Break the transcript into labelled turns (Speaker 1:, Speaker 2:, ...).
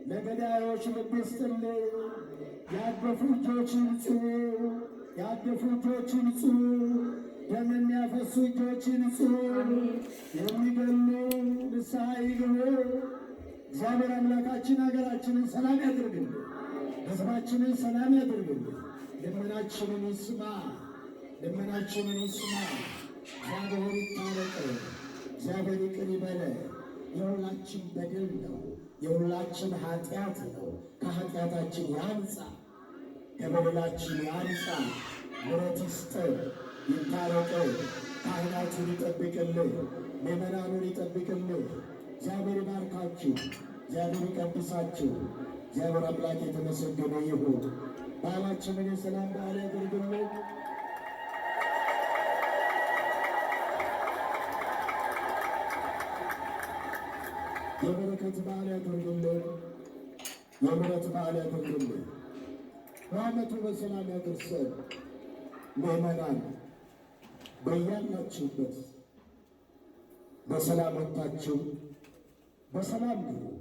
Speaker 1: ለገዳዮች ልብ ይስጥልን። ያደፉ እጆች ይንጹ፣ ያደፉ እጆች ይንጹ፣ ደም የሚያፈሱ እጆች ይንጹ፣ የሚገሉ ንስሐ ይግቡ። እግዚአብሔር አምላካችን ሀገራችንን ሰላም ያድርግልን፣ ሕዝባችንን ሰላም ያድርግልን። ልመናችንን ይስማ፣ ልመናችንን ይስማ። እግዚአብሔር ይታረቅ፣ እግዚአብሔር ይቅር ይበለ። የሁላችን በደል ነው፣ የሁላችን ኃጢአት ነው። ከኃጢአታችን ያንጻ፣ ከበደላችን ያንጻ። ምሕረት ይስጠን፣ ይታረቅ። ካህናቱን ይጠብቅልን፣ ምዕመናኑን ይጠብቅልን። እግዚአብሔር ይባርካችሁ፣ እግዚአብሔር ይቀድሳችሁ። እግዚአብሔር አምላክ የተመሰገነ ይሁን። በዓላችንን የሰላም በዓል ያድርግልን። የበረከት በዓል ያድርግልን። የምሕረት በዓል ያድርግልን። በዓመቱ በሰላም ያድርሰን። ምዕመናን በያላችሁበት በሰላም ወጥታችሁ በሰላም ግቡ።